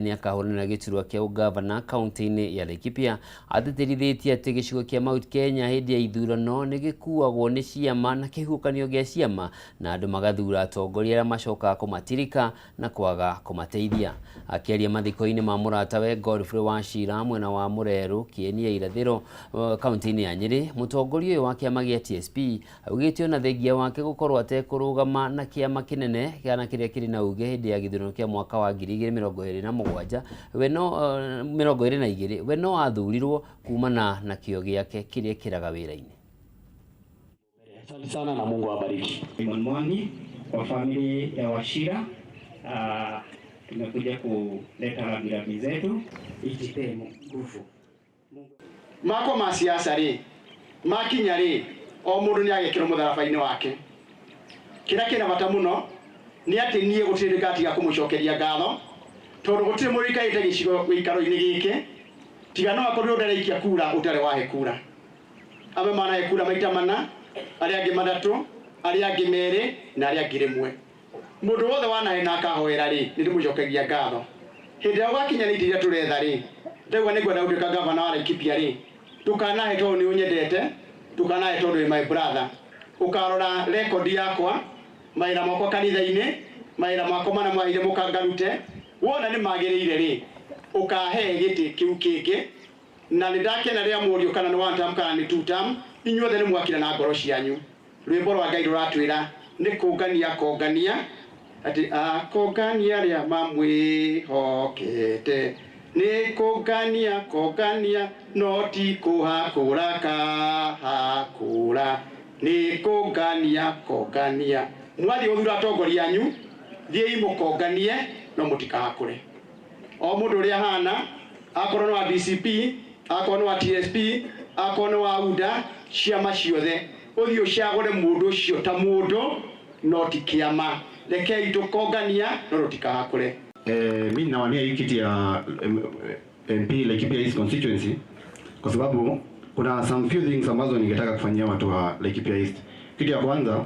Nĩ akahũranĩra gĩturwa kĩa ũgavana kaunti-inĩ ya Laikipia. Atĩtĩrithĩtie atĩ gĩcigo kĩa Mount Kenya hĩndĩ ya ithurano nĩ gĩkuagwo nĩ ciama na kĩhuhũkanio gĩa ciama, na andũ magathura atongoria arĩa macokaga kũmatirika na kwaga kũmateithia. Akĩaria mathiko-inĩ ma mũratawe Godfrey Wachira mwena wa Mũrerũ, Kĩeni ya Irathĩro, kaunti-inĩ ya Nyĩrĩ, mũtongoria ũyũ wa kĩama gĩa TSP augĩte ona thengia wake gũkorwo atekũrũgama na kĩama kĩnene kana kĩrĩa kĩrĩ na uge hĩndĩ ya gĩthurano kĩa mwaka wa 2027, we no 22, we no athurirwo kumana na kĩo gĩake kĩrĩa ekĩraga wĩra-inĩ. Asante sana na Mungu awabariki. Simon Mwangi kwa family ya Wachira. Tumekuja kuleta rambirambi zetu, ijipe nguvu. Makwa ma siasa ri makinya ri o mundu ni agekirwo mutharaba-ini wake. Kira kina bata muno ni ati nie gutiri ngatiga kumucokeria ngatho, tondu gutiri murikarite gicigo gĩikaro-inĩ gĩkĩ tiga no akorwo ndaraikia kura utare wahe kura. Amwe manahe kura maita mana, aria angĩ matatũ, aria angĩ merĩ na aria angĩ rĩmwe. Mũndũ wothe wanahe na akahoera rĩ, nĩ ndĩmũcokagia ngatho. Hĩndĩ ĩrĩa ũgakinya nĩ itĩ iria tũretha rĩ, ndauga nĩ ngwenda gũtuĩka gavana wa Laikipia rĩ, ndũkanahe tondũ nĩ ũnyendete, ndũkanahe tondũ wĩ my brother. Ũkarora record yakwa, mawĩra makwa kanitha-inĩ, mawĩra makwa marĩa mwaheire mũkangarute, wona nĩ magĩrĩire rĩ, ũkahe gĩtĩ kĩu kĩngĩ. Na nĩ ndakena rĩrĩa mũriũ kana nĩ one term kana nĩ two term, inyuothe nĩ mwakira na ngoro cianyu. Rwĩmbo rwa Ngai rũratwĩra nĩ kũngania kongania, atĩ akongania arĩa mamwĩhokete, nĩ kũngania kongania, no ti kũhakũra kahakũra, nĩ kũngania kongania. Mwathiĩ gũthura atongoria anyu, thiĩi mũkonganie, no mũtikahakũre. O mũndũ ũrĩa ahana, akorwo nĩ wa DCP, akorwo nĩ wa TSP, akorwo nĩ wa UDA, ciama ciothe, ũthiĩ ũcagũre mũndũ ũcio ta mũndũ, no ti kĩama. Rekei tũkongania, no tũtikahakũre. Mi nawania hii kiti ya MP Laikipia East constituency kwa sababu kuna some few things ambazo ningetaka kufanyia watu wa Laikipia East. Kitu ya kwanza,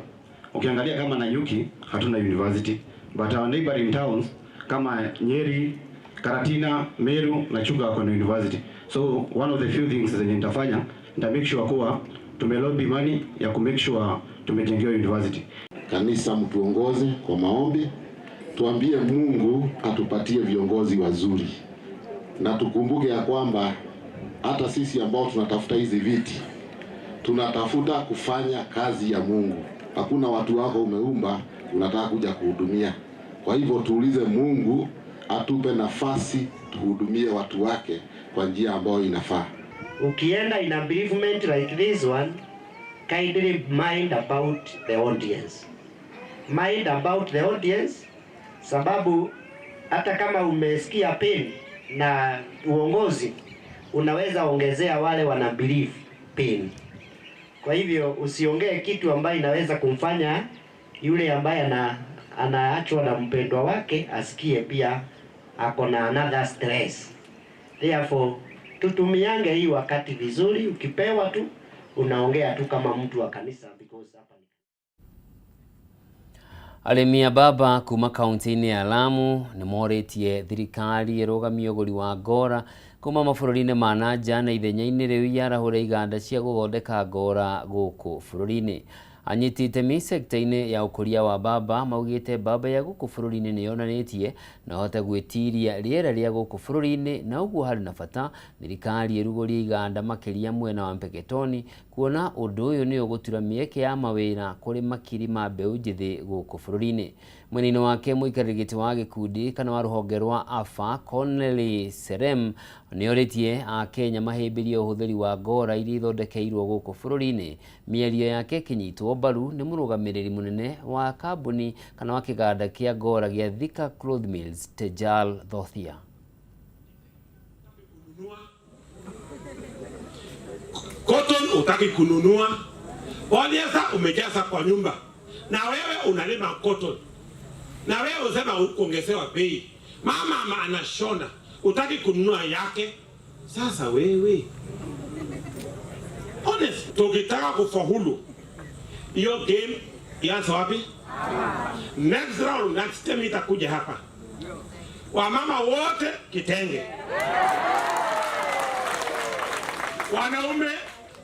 ukiangalia kama Nanyuki hatuna university, but our neighboring towns kama Nyeri, Karatina, Meru na Chuka wako na university. So one of the few things zenye nitafanya, nita make sure kuwa tumelobby money ya ku make sure tumejengewa university. Kanisa mtuongoze kwa maombi, tuambie Mungu atupatie viongozi wazuri, na tukumbuke ya kwamba hata sisi ambao tunatafuta hizi viti tunatafuta kufanya kazi ya Mungu. Hakuna watu wako umeumba unataka kuja kuhudumia. Kwa hivyo tuulize Mungu atupe nafasi tuhudumie watu wake kwa njia ambayo inafaa. Ukienda in a bereavement like this one, kindly mind about the audience. Mind about the audience, sababu hata kama umesikia pain na uongozi, unaweza ongezea wale wana believe pain. Kwa hivyo usiongee kitu ambayo inaweza kumfanya yule ambaye anaachwa na mpendwa wake asikie pia ako na another stress. Therefore, tutumiange hii wakati vizuri. Ukipewa tu unaongea tu kama mtu wa kanisa, because hapa ni Arĩmi a mbamba kuma kaunti-inĩ ya Lamu nĩ morĩtie thirikari ĩrũgamie ũgũri wa ngora kuma mabũrũri-inĩ ma na nja na ithenya-inĩ rĩu yarahũre iganda cia gũthondeka ngora gũkũ bũrũri-inĩ. Anyiti itemi sekta-inĩ ya ũkũria wa mbamba maugĩte mbamba ya gũkũ bũrũri-inĩ nĩ yonanĩtie no ĩhote gwĩtiria rĩera rĩa gũkũ bũrũri-inĩ, na ũguo harĩ na bata thirikari ĩrugũrie iganda makĩria mwena wa Mpeketoni, kuona ũndũ ũyũ nĩ ũgũtura mĩeke ya mawĩra kũrĩ makiri ma mbeũ njĩthĩ gũkũ bũrũri-inĩ. Mwena-inĩ wake mũikarĩri gĩtĩ wa gĩkundi kana wa rũhonge rwa AFA Cornely Serem nĩorĩtie Akenya mahĩmbĩrie ũhũthĩri wa ngora iria ithondekeirwo gũkũ bũrũri-inĩ. Mĩario yake ĩkĩnyitwo mbaru nĩ mũrũgamĩrĩri mũnene wa kambuni kana wa kĩganda kĩa ngora gĩa Thika Cloth Mills Tejal Thothia. Cotton utaki kununua, polyester umejaza kwa nyumba, na wewe unalima cotton, na wewe usema ukuongezewa bei. Mama ama anashona, utaki kununua yake. Sasa wewe honest, tukitaka kufaulu hiyo game ianze wapi? Next round, next time itakuja hapa. Wamama wote kitenge, wanaume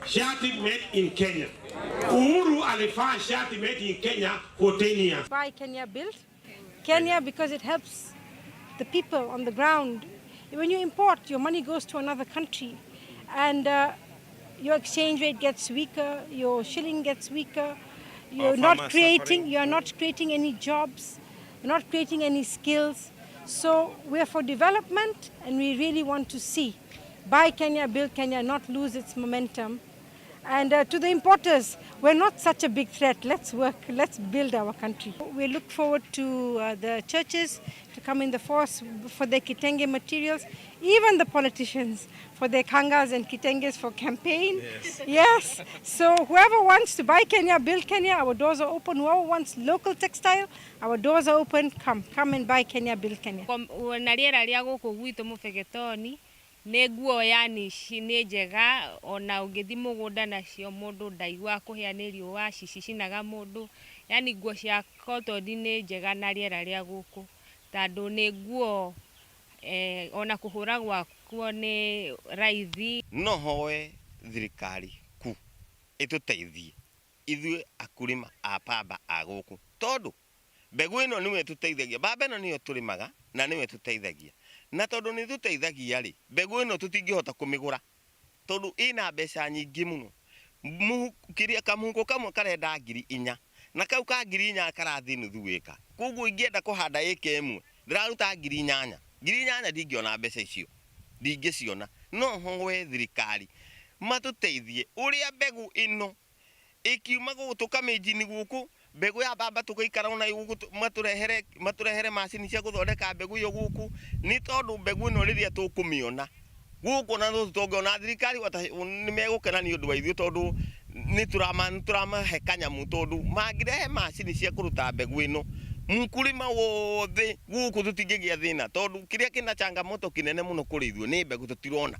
shati made in Kenya. Uhuru alivaa shati made in Kenya for 10 years. Buy Kenya, build Kenya, because it helps the people on the ground. When you import, your money goes to another country, and your exchange rate gets weaker, your shilling gets weaker. You're Our not farmers creating, suffering. you are not creating any jobs, you're not creating any skills. So we're for development, and we really want to see Buy Kenya, Build Kenya not lose its momentum. And to the importers, we're not such a big threat. Let's work, let's build our country. We look forward to the churches to come in the force for their kitenge materials, even the politicians for their kangas and kitenges for campaign. Yes. Yes. So whoever wants to buy Kenya, build Kenya, our doors are open. Whoever wants local textile, our doors are open. Come, come and buy Kenya, build Kenya. Na rĩera rĩa gũkũ gwitũ mũbegetoni nĩ nguo yani nĩ njega, ona ũngĩthiĩ mũgũnda nacio mũndũ ndaiguaga kũhĩa nĩ riũa, cicicinaga mũndũ. Yani nguo cia cotton nĩ njega na rĩera rĩa gũkũ, tondũ nĩ nguo ona kũhũra gwakuo nĩ raithi. No hoe thirikari ku ĩtũteithie ithuĩ akulima a pamba a gũkũ, tondũ mbegũ ĩno nĩwe ĩtũteithagia, mbamba ĩno nĩyo tũrĩmaga na nĩwe ĩtũteithagia, na tondũ nĩ ĩtũteithagia rĩ, mbegũ ĩno tũtingĩhota kũmĩgũra tondũ ĩna mbeca nyingĩ mũno. Kĩrĩa kamũhuko kamwe karenda 4,000, na kau ka 4,000 karathiĩ nuthu ĩka. Koguo ingĩenda kũhanda ĩka ĩmwe ndĩraruta 8,000, 8,000 ndingĩona mbeca icio, ndingĩciona. No hoe thirikari matũteithie ũrĩa mbegũ ĩno ĩkiuma gũkũ tũkamĩnjini gũkũ, mbegũ ya mbamba tũgaikara ona gũkũ, matũrehere macini cia gũthondeka mbegũ ĩyo gũkũ, nĩ tondũ mbegũ ĩno rĩrĩa tũkũmĩona gũkũ na tũngĩona thirikari nĩ megũkena nĩ ũndũ wa ithuĩ, tondũ nĩ tũramahe kanyamũ, tondũ mangĩrehe macini cia kũruta mbegũ ĩno mkulima wothe gũkũ tũtingĩgĩa thĩna, tondũ kĩrĩa kĩna changamoto kĩnene mũno kũrĩ ithuĩ nĩ mbegũ tũtirona.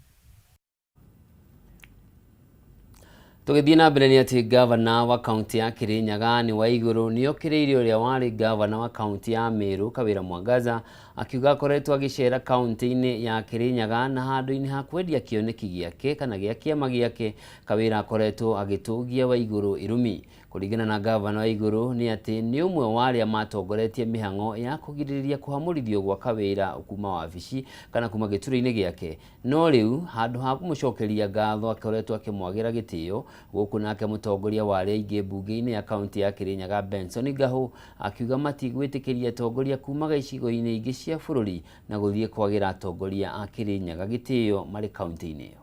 Tũgĩthiĩ na mbere nĩ atĩ gavana wa kaunti ya Kirinyaga nĩ Waiguru nĩokĩrĩire ũrĩa warĩ gavana wa kaunti ya Meru Kawira Mwangaza, akiuga akoretwo agĩcera kaunti-inĩ ya Kirinyaga na handũ-inĩ ha kwendia kĩoneki gĩake kana gĩa kĩama gĩake. Kawira akoretwo agĩtũgia Waiguru irumi. Kũringana na gavana Waiguru nĩ atĩ nĩ ũmwe wa arĩa matongoretie mĩhang'o ya kũgirĩrĩria kũhamũrithio gwa Kawira kuma wabici kana kuma gĩturwa-inĩ gĩake, no rĩu handũ ha kũmũcokeria ngatho akoretwo akĩmwagĩra gĩtĩo. Gũkũ nake mũtongoria wa arĩa aingĩ mbunge-inĩ ya kaunti ya Kirinyaga Benson Gahu akiuga matigwĩtĩkĩria atongoria kumaga icigo-inĩ ingĩ cia bũrũri na gũthiĩ kwagĩra atongoria a Kirinyaga gĩtĩo marĩ kaunti-inĩ ĩyo.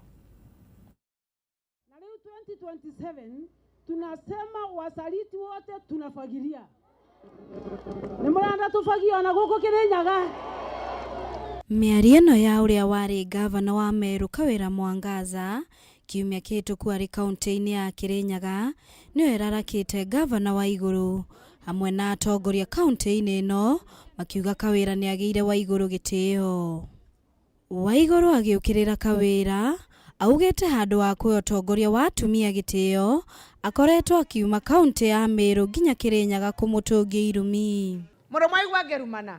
Na rĩu 2027 tunasema wasaliti wote tunafagilia. Nĩ mũrenda tufagie ona gũkũ Kirinyaga? Mĩario ĩno ya ũrĩa warĩ gavana wa Meru Kawira Mwangaza kiumia kĩhĩtũku arĩ kaunti-inĩ ya Kirinyaga nĩyo ĩrarakĩte gavana Waiguru hamwe na atongoria kaunti-inĩ ĩno, makiuga Kawira nĩagĩire Waiguru gĩtĩo. Waiguru agĩũkĩrĩra Kawira augĩte handũ ha kũhe ũtongoria wa atumia gĩtĩo akoretwo akiuma kaunti ya Meru nginya Kirinyaga kũmũtũngia irumi. Mũno mwaigua ngĩrumana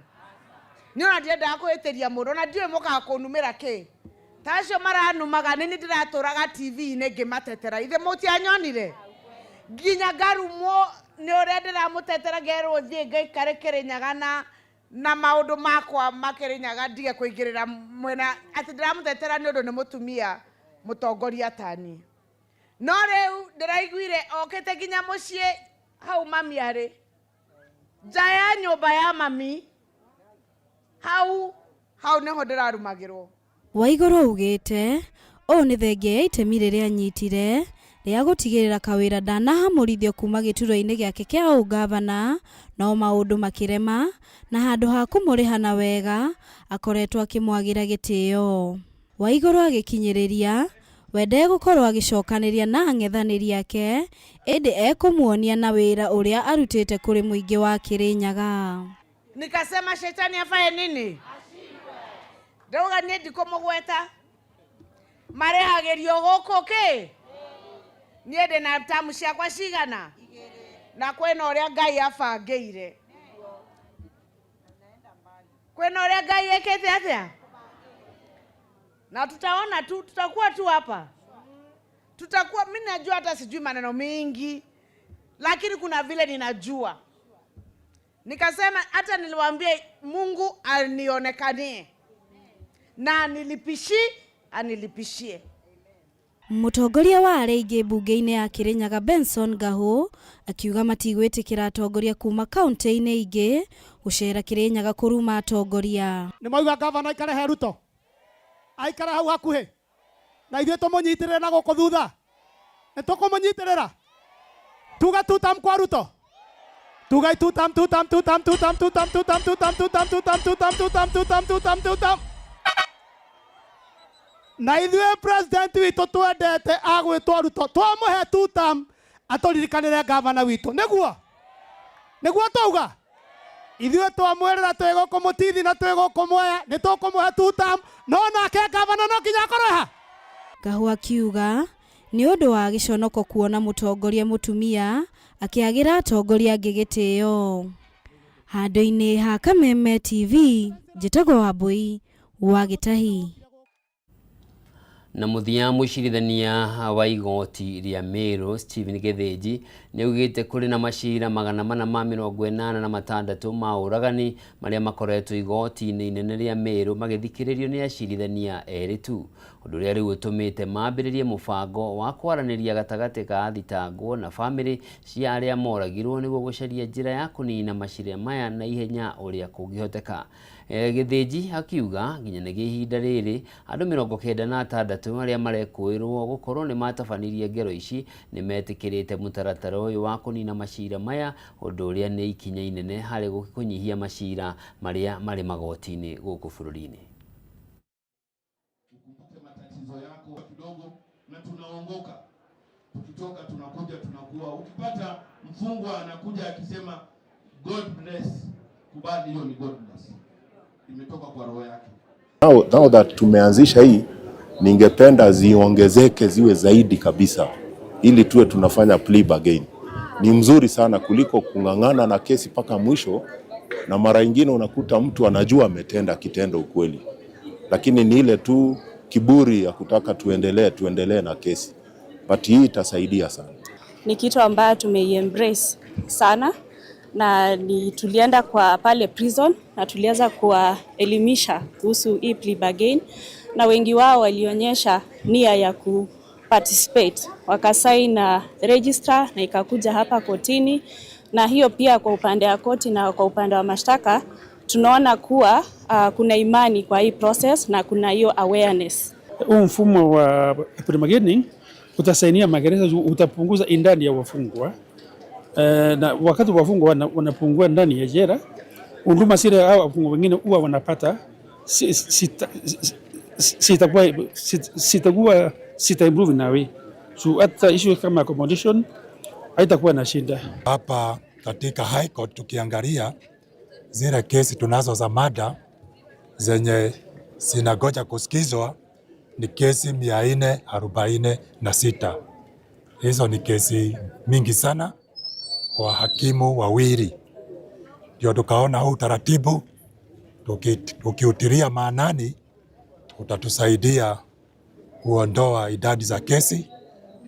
nĩ ona ndiendaga kũhĩtĩria mũndũ, ona ndiũĩ mũkaga kũnumĩra kĩ ta acio maranumaga nĩ niĩ ndĩratũraga TV-inĩ ngĩmatetera, ithe mũtianyonire nginya ngarumwo nĩ ũrĩa ndĩramũtetera, ngerwo thiĩ ngaikare Kirinyaga na maũndũ makwa ma Kirinyaga ndige kũingĩrĩra mwena atĩ ndĩramũtetera nĩ ũndũ nĩ mũtumia mũtongoria tani. No rĩu ndĩraiguire okĩte nginya mũciĩ hau mami arĩ nja ya nyũmba ya mami, hau hau nĩho ndĩrarumagĩrwo. Waiguru augĩte ũũ nĩ thengia ya itemi rĩrĩa anyitire rĩa gũtigĩrĩra Kawira ndanahamũrithio kuma gĩturwa-inĩ gĩake kĩa ũgavana, no maũndũ makĩrema na handũ ha kũmũrĩha na wega akoretwo akĩmwagĩra gĩtĩo. Waiguru agĩkinyĩrĩria we ndegũkorwo agĩcokanĩria na ang'ethanĩri ake, ĩndĩ ekũmuonia na wĩra ũrĩa arutĩte kũrĩ mũingĩ wa Kirinyaga. Nikasema shetani afanye nini? Ndauga niĩ ndikũmũgweta, marĩhagĩrio gũkũ kĩ niĩ ndĩna tamu ciakwa cigana, na kwĩna ũrĩa Ngai abangĩire, Kwĩna ũrĩa Ngai ekĩte atĩa? Na tutaona tu, tutakuwa tu hapa, tutakuwa. Mimi najua hata sijui maneno mingi, lakini kuna vile ninajua. Nikasema hata niliwaambia Mungu anionekanie na anilipishie. Mũtongoria wa arĩa aingĩ mbunge-inĩ ya Kirinyaga Benson Gahu akiuga matigwĩtĩkĩra atongoria kuma kaunti-inĩ ingĩ gũcera Kirinyaga kũruma atongoria. Nĩ mauga gavana aikare he Ruto, aikare hau hakuhĩ na ithuĩ tũmũnyitĩrĩre na gũkũ thutha, nĩ tũkũmũnyitĩrĩra. Tuga tutam kwa Ruto, tugai tutam tutam tutam tutam tutam tutam tutam tutam tutam tutam tutam tutam tutam tutam. Na ithuĩ president witũ twendete agwĩtwo Ruto, twamũhe tutam atũririkanĩre gavana witũ, nĩguo nĩguo twauga. Ithuĩ twamwĩrĩra twĩ gũkũ Mũtithi na twĩ gũkũ Mwea nĩ tũkũmũhe tutam, no nake gavana no nginya akorwo ha. Gahu akiuga nĩ ũndũ wa gĩconoko kuona mũtongoria mũtumia akĩagĩra atongoria angĩ gĩtĩo. Handũ-inĩ ha Kameme TV, njĩtagwo Wambui wa Gĩtahi. Na mũthia mũcirithania wa igoti rĩa Meru Stephen Githinji nĩaugĩte kũrĩ na macira 486 ma ũragani marĩa makoretwo igoti-inĩ inene rĩa Meru magĩthikĩrĩrio nĩ acirithania erĩ tu, ũndũ ũrĩa rĩu ũtũmĩte mambĩrĩrie mũbango wa kwaranĩria gatagatĩ ka athitangwo na bamĩrĩ cia arĩa moragirwo nĩguo gũcaria njĩra ya kũnina macira maya na ihenya ũrĩa kũngĩhoteka. Githinji akiuga nginyagia ihinda rĩrĩ andũ 96 arĩa marekũĩrwo gũkorwo nĩ matabanirie ngero ici nĩ metĩkĩrĩte mũtaratara ũyũ wa kũnina macira maya, ũndũ ũrĩa nĩ ikinya inene harĩ kũnyihia macira marĩa marĩ magoti-inĩ gũkũ bũrũri-inĩ. Ukumbuke matatizo yako kidogo na tunaongoka. Tukitoka tunakuja tunakuwa. Ukipata mfungwa anakuja akisema God bless, kubali hiyo ni God bless. Imetoka kwa roho yake. Now that tumeanzisha hii, ningependa ziongezeke ziwe zaidi kabisa ili tuwe tunafanya plea bargain. Ni mzuri sana kuliko kung'ang'ana na kesi paka mwisho, na mara nyingine unakuta mtu anajua ametenda kitendo ukweli, lakini ni ile tu kiburi ya kutaka tuendelee na kesi. But hii itasaidia sana. Ni kitu ambayo tumeiembrace sana, na ni tulienda kwa pale prison na tulianza kuwaelimisha kuhusu hii plea bargain, na wengi wao walionyesha nia ya ku participate, wakasign na register na ikakuja hapa kotini. Na hiyo pia kwa upande wa koti na kwa upande wa mashtaka tunaona kuwa kuna imani kwa hii process na kuna hiyo awareness. Huu mfumo wa plea bargaining utasaidia magereza, utapunguza idadi ya wafungwa. Na wakati wafungwa wanapungua ndani ya jela, huduma zile hao wafungwa wengine huwa wanapata sitakuwa sita improve nawe. So hata issue kama accommodation haitakuwa na shida. Hapa katika High Court tukiangalia zile kesi tunazo za mada zenye zinagoja kusikizwa ni kesi 446. Hizo ni kesi mingi sana kwa hakimu wawili. Ndio tukaona huu taratibu tukiutilia maanani utatusaidia kuondoa idadi za kesi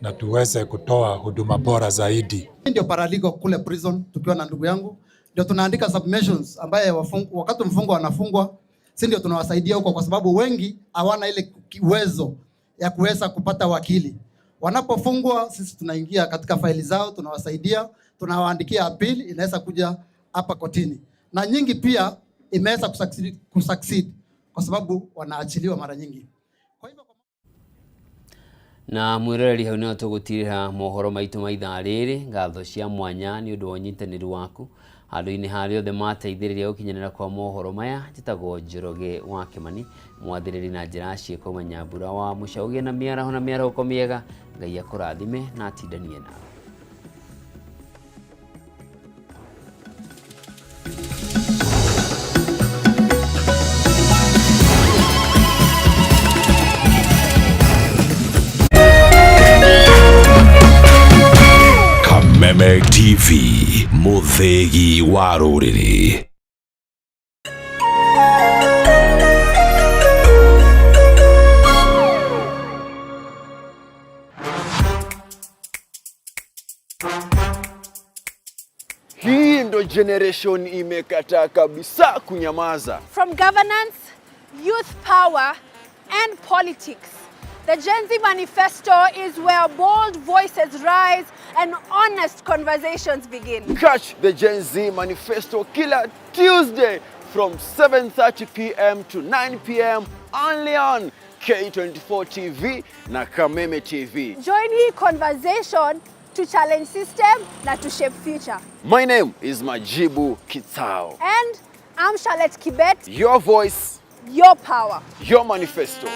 na tuweze kutoa huduma bora zaidi. Ndio paralegal kule prison tukiwa na ndugu yangu, ndio tunaandika submissions ambaye wakati mfungwa anafungwa, si ndio tunawasaidia huko, kwa sababu wengi hawana ile uwezo ya kuweza kupata wakili. Wanapofungwa sisi tunaingia katika faili zao, tunawasaidia, tunawaandikia appeal, inaweza kuja hapa kotini, na nyingi pia imeweza kusucceed kwa sababu wanaachiliwa mara nyingi. Na mwiroreri hau nĩho tũgũtirĩra mohoro maitũ ma ithaa rĩrĩ. Ngatho cia mwanya nĩ ũndũ wa ũnyitanĩri waku handũ-inĩ harĩa othe mateithĩrĩria gũkinyanĩra kwa mohoro maya. Njĩtagwo Njoroge wa Kĩmani, mwathĩrĩri na njĩra ciĩko Manyambura wa Mũcaugia, na mĩaraho na mĩarahũko mĩega. Ngai akũrathime na atindanie nawe. Kameme TV, mũthĩgi wa rũrĩrĩ. generation imekataa kabisa kunyamaza. From governance, youth power, and politics, the Gen Z Manifesto is where bold voices rise and honest conversations begin. Catch the Gen Z Manifesto kila Tuesday from 7:30 p.m. to 9 p.m. only on K24 TV na Kameme TV. Join hii conversation to challenge system na to shape future. My name is Majibu Kitsao. And I'm Charlotte Kibet, Your voice, your power. your manifesto.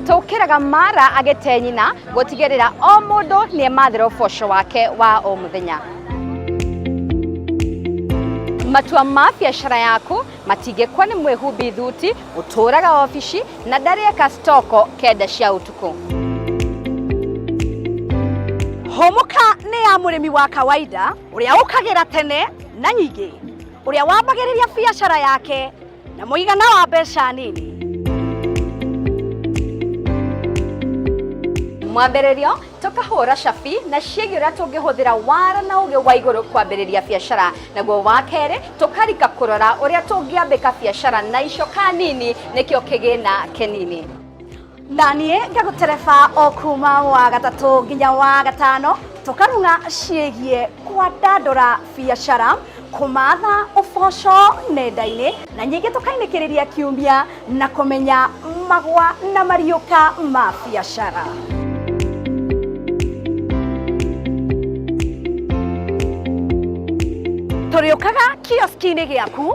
Tũkĩraga mara agĩte nyina gũtigĩrĩra o mũndũ nĩ emathĩra ũboco wake wa o mũthenya. Matua ma biacara yaku matingĩkwa nĩ mwĩhumbi thuti ũtũraga obici na ndarĩeka stoko kenda cia ũtukũ. Hũmũka nĩ ya mũrĩmi wa kawaida ũrĩa ũkagĩra tene na nyingĩ, ũrĩa wambagĩrĩria biacara yake na mũigana wa mbeca nini. Mwambĩrĩrio tũkahũra cabi na ciĩgiĩ ũrĩa tũngĩhũthĩra wara na ũgĩ wa igũrũ kwambĩrĩria biacara, naguo wa kerĩ tũkarika kũrora ũrĩa tũngĩambĩka biacara na icoka nini nĩkĩo kĩgĩna kĩnini. Na niĩ ngagũtereba o kuma wa gatatũ nginya wa gatano tũkarung'a ciĩgiĩ kwandandũra biacara, kũmatha ũboco nenda-inĩ na nyingĩ tũkainĩkĩrĩria kiumia na kũmenya magwa na mariũka ma biacara. Tũrĩũkaga kioski-inĩ gĩaku